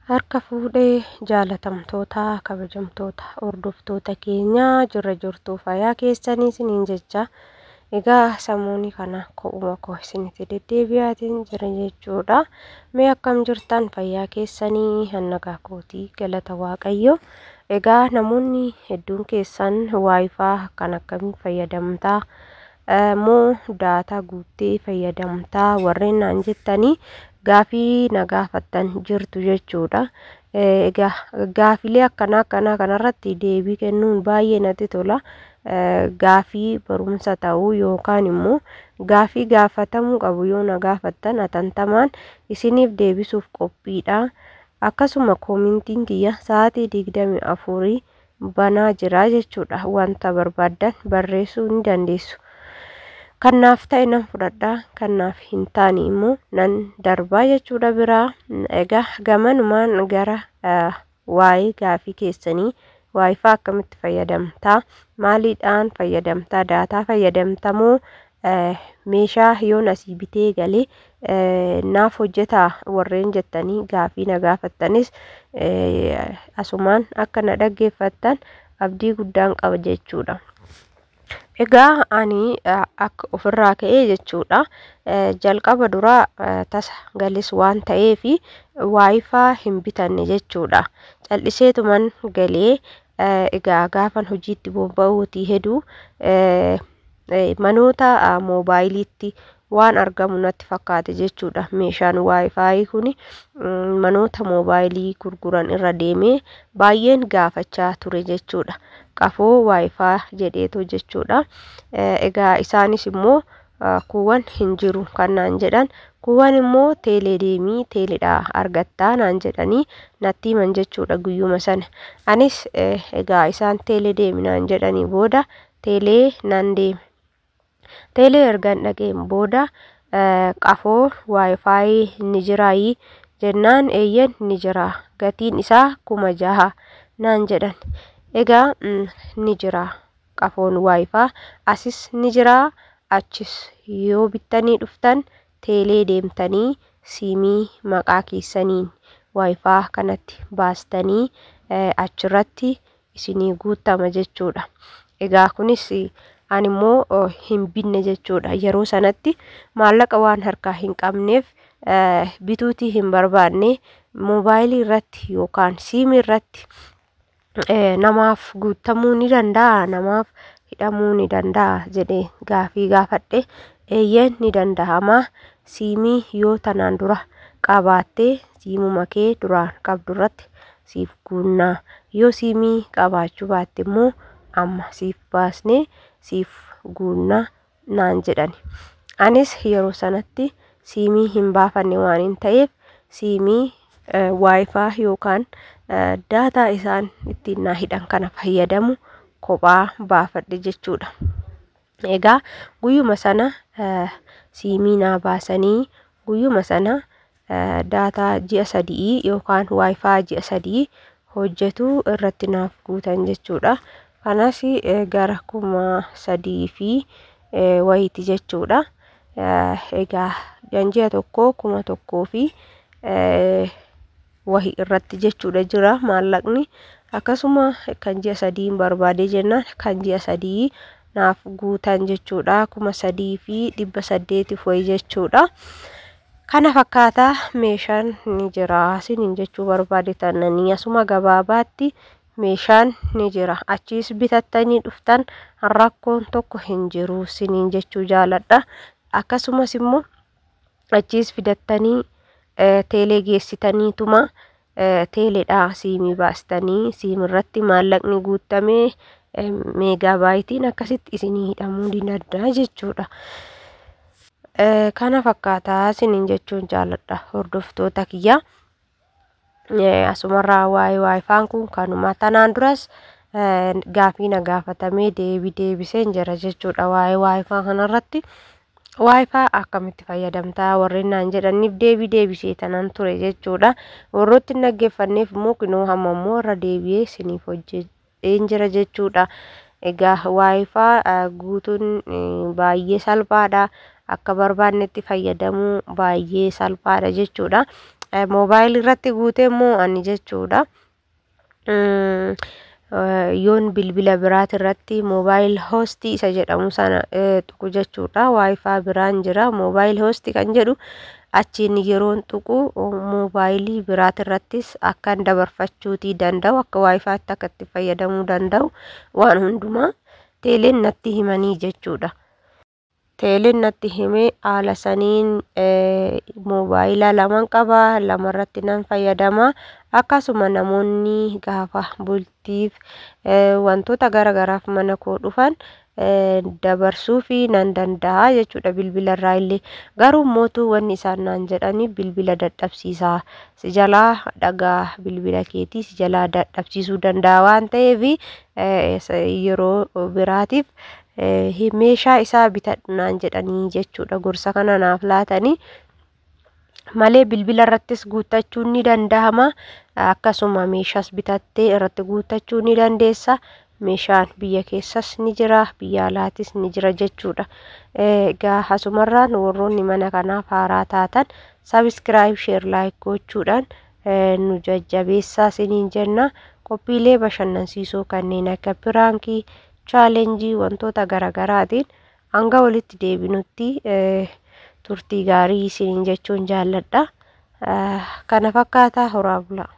Harka fuudhee jaalatamtoota kabajamtoota hordoftoota keenyaa jirra jirtuu fayyaa keessanii isiniin jecha. Egaa sammuuni kana ko'uma koo isinitti deddeebi'aatiin jira jechuudha. Mee akkam jirtan fayyaa keessanii? Hannagaa kootii galata Waaqayyo. Egaa namoonni hedduun keessan waayifaa kan akkamiin fayyadamtaa moo daataa guuttee fayyadamtaa warreen naan jettanii gaafii na gaafattan jirtu jechuudha. Egaa gaafilee akkanaa akkanaa kanarratti deebii kennuun baay'ee natti tola. Gaafii barumsa ta'uu yookaan immoo gaafii gaafatamuu qabu yoo na gaafattan atantamaan isiniif deebisuuf qophiidha. Akkasuma koomintiin kiyya sa'aatii 24 banaa jira jechuudha. Wanta barbaaddan barreessuu ni dandeessu. Kan naaf ta'e nan fudhadha, kan naaf hin taane immoo nan darbaa jechuudha biraa. Egaa gamanumaan gara waa'ee gaafii keessanii waayifaa akkamitti fayyadamtaa, maaliidhaan fayyadamtaa, daataa fayyadamta moo meeshaa yoon asii bitee galee naaf hojjetaa warreen jettanii gaafii na gaafattanis asumaan akka na dhaggeeffattan abdii guddaan qaba jechuudha. Egaa ani akka ofirraa ka'ee jechuudha. Jalqaba duraa tasa galis waan ta'eef waayifaa hin bitanne jechuudha. Calliseetuman galee egaa gaafan hojiitti bobba'uutii heduu manoota moobaayiliitti waan argamu natti fakkaate jechuudha. Meeshaan waayifaayii kun manoota moobaayilii gurguran irra deemee baay'een gaafachaa ture jechuudha. Qafoo waayifaa jedheetu jechuudha. Egaa isaanis immoo kuuwwan hin jiru kan naan jedhan, kuuwwan immoo teelee deemii teeleedhaa argattaa naan jedhanii natti himan jechuudha guyyuma sana. Anis egaa isaan teelee deemi naan jedhanii booda teelee nan deeme. Teelee ergan dhaqeen booda qafoo waayifaayii ni jiraayii jennaan eeyyen ni jira, gatiin isaa 6000 naan jedhan. Egaa ni jira qafoon waayifaa asis ni jira, achis yoo bittanii dhuftan teelee deemtanii siimii maqaa keessaniin waayifaa kanatti baastanii achirratti isinii guutama jechuudha. Egaa kunis ani immoo hin binne jechuudha. Yeroo sanatti maallaqa waan harkaa hin qabneef bituutii hin barbaanne. Moobaayilii irratti yookaan siimii irratti namaaf guutamuu ni danda'a, namaaf hidhamuu ni danda'a jedhee gaafii gaafadhe. Eeyyeen ni danda'ama, siimii yoo tanaan dura qabaattee siimuma kee duraan qabdu irratti siif guunnaa, yoo siimii qabaachuu baatte immoo amma siif baasnee siif guunnaa naan jedhani. Anis yeroo sanatti siimii hin baafanne waan hin ta'eef siimii waayifaa yookaan daataa isaan ittiin naa hidhan kana fayyadamu kophaa baafadhe jechuudha. Egaa guyyuma sana siimii naa baasanii guyyuma sana daataa ji'a 3 yookaan waayifaa ji'a 3 hojjetu irratti naaf guutan jechuudha. Kanas gara 3000 fi wayiiti jechuudha. Egaa kan ji'a tokko 1000 fi wahi irratti jechuudha jira maallaqni. Akkasuma kan ji'a 3 barbaade jennaan kan ji'a 3 naaf guutan jechuudha. 3800 wayi jechuudha. Kana fakkaataa meeshaan ni jira isiniin jechuu barbaade taananii asuma gabaabaatti meeshaan ni jira. Achiis bitattanii dhuftan rakkoon tokko hin jiru isiniin jechuu jaaladha. Akkasumas immoo achiis fidattanii teelee geessitaniituma teeleedhaa siimii baastanii siimirratti maallaqni guutamee meegaabaayitiin akkasitti isinii hidhamuu ni danda'a jechuudha. Kana fakkaataa isiniin jechuun jaaladha hordoftoota kiyya. Asumarraa waa'ee waayifaan kun kanuma. Tanaan duras gaafii na gaafatamee deebii deebiseen jira jechuudha waa'ee waayifaa kanarratti. Waayifaa akkamitti fayyadamtaa warreen naan jedhaniif deebii deebisee tanan ture jechuudha. Warrooti hin dhaggeeffanneef immoo kunoo hamma immoo irra deebi'ee isiniif hojjedheen jira jechuudha. Egaa waayifaa guutuun baay'ee salphaadha. Akka barbaannetti fayyadamuu baay'ee salphaadha jechuudha. Moobaayilii irratti guutee immoo ani jechuudha. Yoon bilbila biraati irratti moobaayil hoostii isa jedhamu sana tuqu jechuudha. Waayifaa biraan jira. Moobaayil hoostii kan jedhu achiin yeroon tuqu moobaayilii biraati irrattis akkan dabarfachuutii danda'u, akka waayifaatti akka itti fayyadamuu danda'u waan hundumaa teeleen natti himanii jechuudha. Teeleen natti himee haala saniin moobaayila laman qaba, lamarratti nan fayyadama. Akkasuma namoonni gaafa bultiif wantoota garagaraaf mana koo dhufan dabarsuufi nan danda'a jechuudha bilbila irraa illee. Garuu mootuu wanni isaan naan jedhanii bilbila dadhabsiisaa, si jalaa dhagaa bilbila keetii si jalaa dadhabsiisuu danda'a waan ta'eef yeroo biraatiif meeshaa isaa bitadhu naan jedhanii jechuudha. Gorsa kana naaf laatanii malee bilbila irrattis guuttachuun ni danda'ama. Akkasuma meeshaas bitattee irratti guuttachuu ni dandeessa. Meeshaan biyya keessas ni jira, biyya alaatis ni jira jechuudha. Egaa asumarraan warroonni mana kanaaf haaraa taatan sabiskiraayib, sheer, laayik gochuudhaan nu jajjabeessaa isiniin jenna. Qophiilee bashannansiisoo kanneen akka piraankii, chaalenjii, wantoota garagaraatiin hanga walitti deebinutti turtii gaarii isiniin jechuun jaalladha. Kana fakkaataa, horaa bulaa.